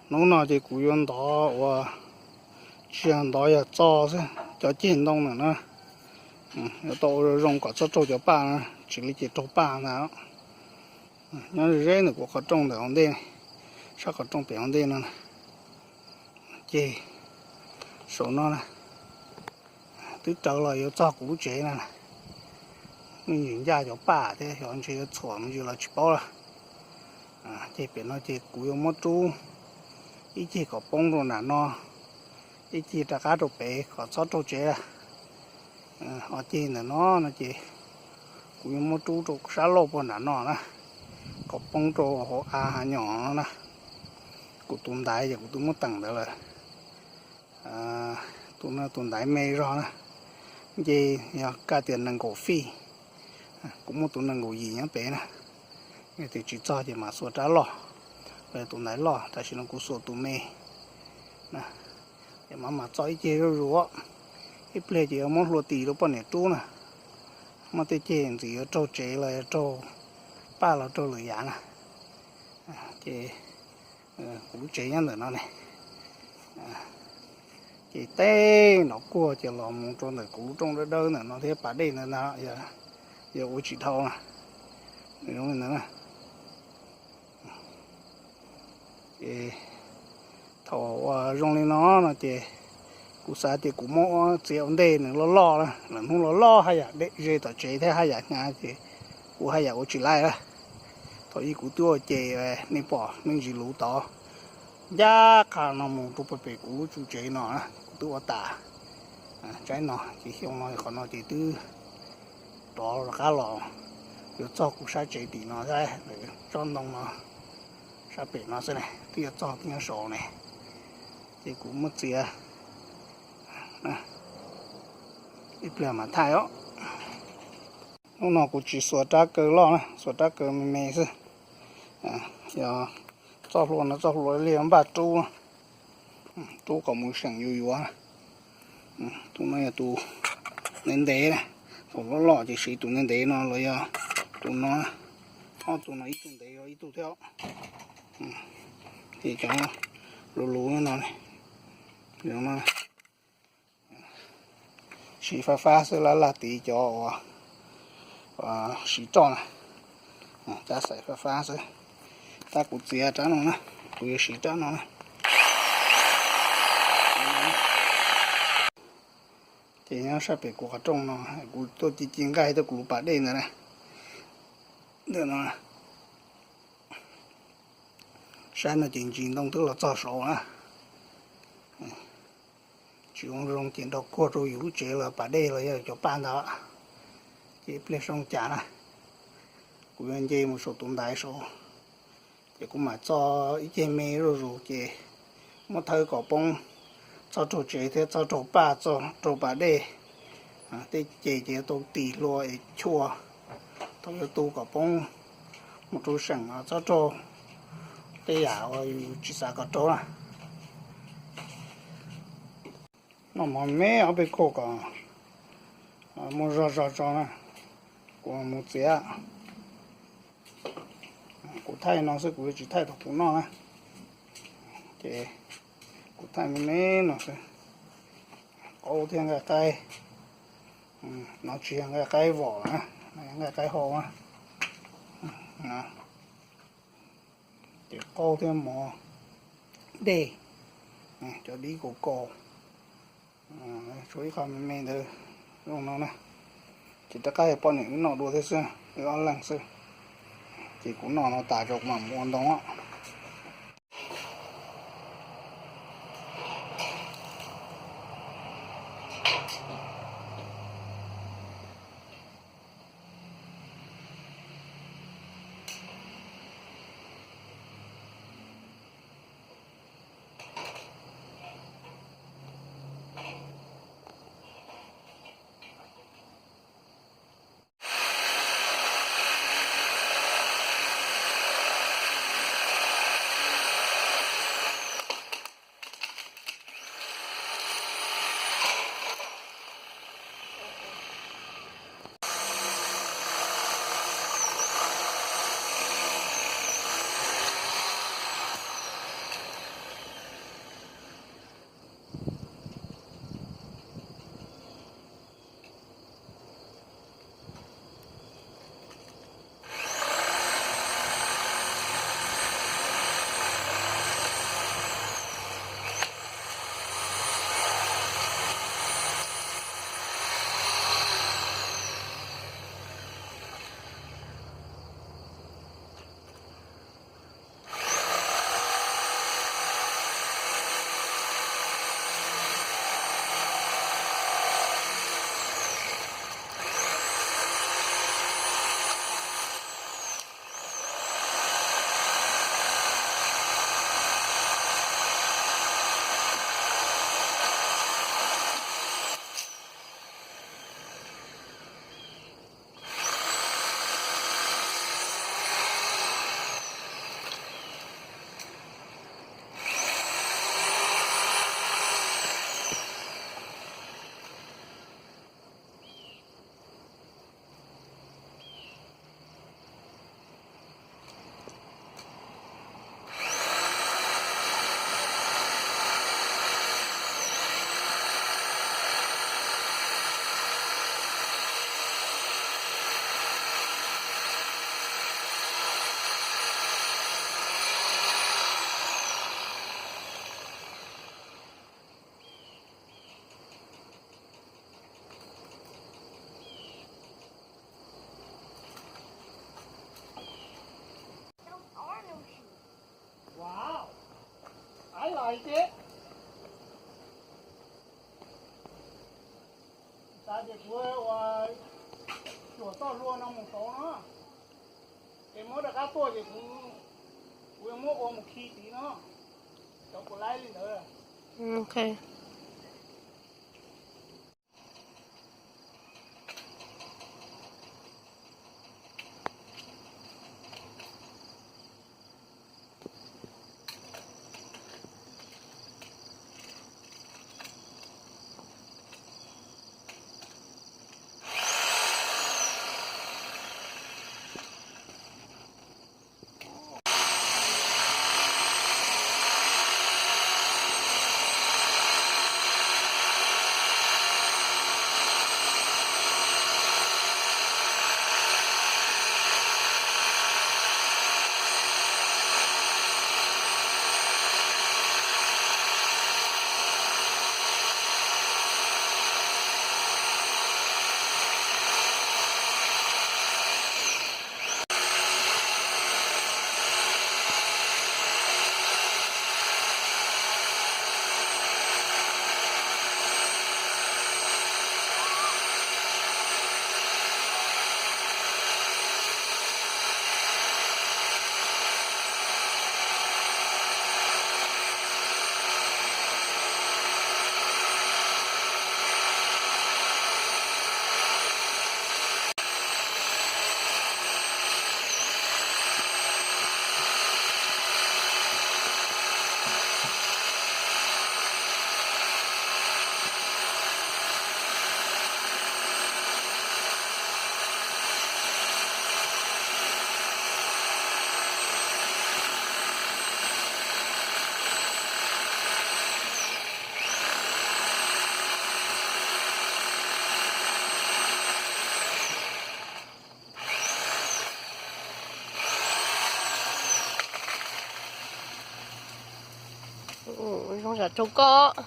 Hnub no ces kuv yuav ntov ua, tsis yog ntov, yog txo xwb cov ceg ntoo ntawm no. Yuav tau ua zoo zoo kom txhob raug cov paj no, tsis li ces raug paj ntag. Nyob ze ze ntawm kuv qhov rooj ntawm hauv ntej, sab qhov rooj pem hauv ntej no na. Ces saum no na, twb raws los yuav txog kuv lub tsev no na. Muaj ntsis ncaj cov paj thiab, xyov ntshe yuav txhuam me ntsis los tsis paub lawm. Ces pem no ces kuv yuav muab rub ib ceg kom poob rau nram no, ib ceg rov qab rau pem kom txhob raug tsev. Ob ceg ntawm no no ces kuv yuav muab rub rau sab laug puag nram no na, kom poob rau hauv av hav nyom no na. Kuv tus ntaiv ces kuv twb muab teem ntawd lawm. Tus no tus ntaiv me zog na, nce yog kaj tias nees nkaum fij. Kuv muaj tus nees nkaum yim nyob pem na. Yog tias tsis txog ces mam xuas rab loj, los yog tus ntaiv loj, tam sim no kuv xuas tus me. Ces mam mam txo ib ceg zuj zus, ib pliag ces yuav muab hlua tis rau poj niam rub na. Muaj tej ceg ntxim yuav raug tsev los yog raug paj los raug lwm yam na. Ces kuv lub tsev nyob ntawm no ne. Ces tej no kuaj ces los mus rau ntawm kuv lub rooj dawb dawb ntawm no thiab pas dej ntawd ntag, yog ua tsis dhau na. Nws zoo li ntawd na. Ces thaum uas zoo li no no ces kuv xav tias kuv muab txiav ua ntej nws loj loj na, lwm hnub loj loj haj yam dej ze tom tsev thiab haj yam hnyav ces kuv haj yam ua tsis laij lawm. Thaum ub kuv twb ua ces nej pom me ntsis luv tod ncaj qha no mus rau pem kuv lub tsev no na, kuv twb ua tas. Tsaib no ces xyoo no qhov no ces twb rov rov qab los yuav txog kuv sab tsev tim no thiab, lawv tsob ntoo no sab pem no xwb ne, twb yuav txog twb nyob saud ne. Ces kuv muab txiav ib pliag mam thaij os. Hnub no kuv tsis xuas rab kaw loj na, xuas rab kaw me me xwb. Yog txoj hlua no txoj hlua li npaj rub, rub kom mus seem yuav yuav. Tus no yog tus ntev ntev na, thaum loj loj ces siv tus ntev ntev no los yog tus no, ob tug no ib tug ntev ib tug thiab. Ces cov luv luv no, siv fab fab xwb, laj laj tiv cov uas siv roj na, tab xaim fab fab xwb. Tab kuv txiav rab no na, kuv yuav siv rab no na. Ces nyob sab pem kuv qhov rooj no, kuv tuaj ci ci nqaij tuaj kuv lub pas dej ntawd na. Ntawm no, saib no ces ntsis ntoo twb los txog saud na. Tsis zoo zoo ces nrog kuag rau yus lub tsev los pas dej los yog cov paj ntawd, ces ib pliag zoo cas na. Kuv yuav nce mus saum tus ntaiv saud, ces kuv mam txo ib ceg me zuj zus ces muab thawb kom poob, txhob raug tsev thiab txhob raug paj, txhob raug pas dej. Tej ces ces yuav tau tis hlua es chua, thaum yuav tu kom poob mus rau seem txhob raug tej yam uas yus tsis xav kom raug na. Noj mov me ob peb kauj kom muaj zog zog tso na, kuv mus txiav. Kuv thaij no xwb, kuv tsis thaij thaum kuv noj na. Ces kuv thaij me me no xwb. Qaub thiab nqaij qaib, no tsis yog nqaij qaib vom na, nqaij qaib hau na. Ces qaub thiab mov, dej, cov dib kaus kaus, tshuav ib qho me me ntawd zoo no na. Ces rov qab yog poj niam wb noj dua thiab xwb, wb ob leeg xwb. Ces kuv noj no tas tso kuv mam mus ua ntoo. Tais ces, tais ces kuv ua xyuas txoj hlua no mus tod no, ces muab rov qab tuaj ces kuv, kuv yuav muab ua mus khi tid no, cov kuv laib li ntawd. Zoo zam rau koj.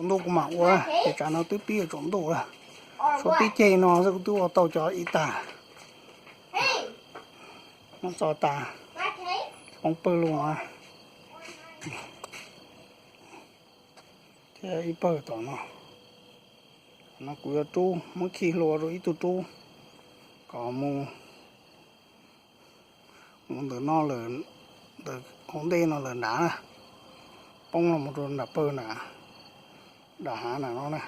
Tsaus ntuj kuv mam ua, ces tsam no twb pib yuav tsaus ntuj lawm. Tshuav tib ceg no xwb kuv twb ua tau cov ib tag. Muab txo tas, poob pawg lug na. Thiab ib pawg tom no, no kuv yuav rub muab khi hlua rau ib tug rub kom mus, mus ntawm no, ntawm hauv ntej no lawm nrad na, poob los mus rau nram pawg nrad, nram hav nram no na.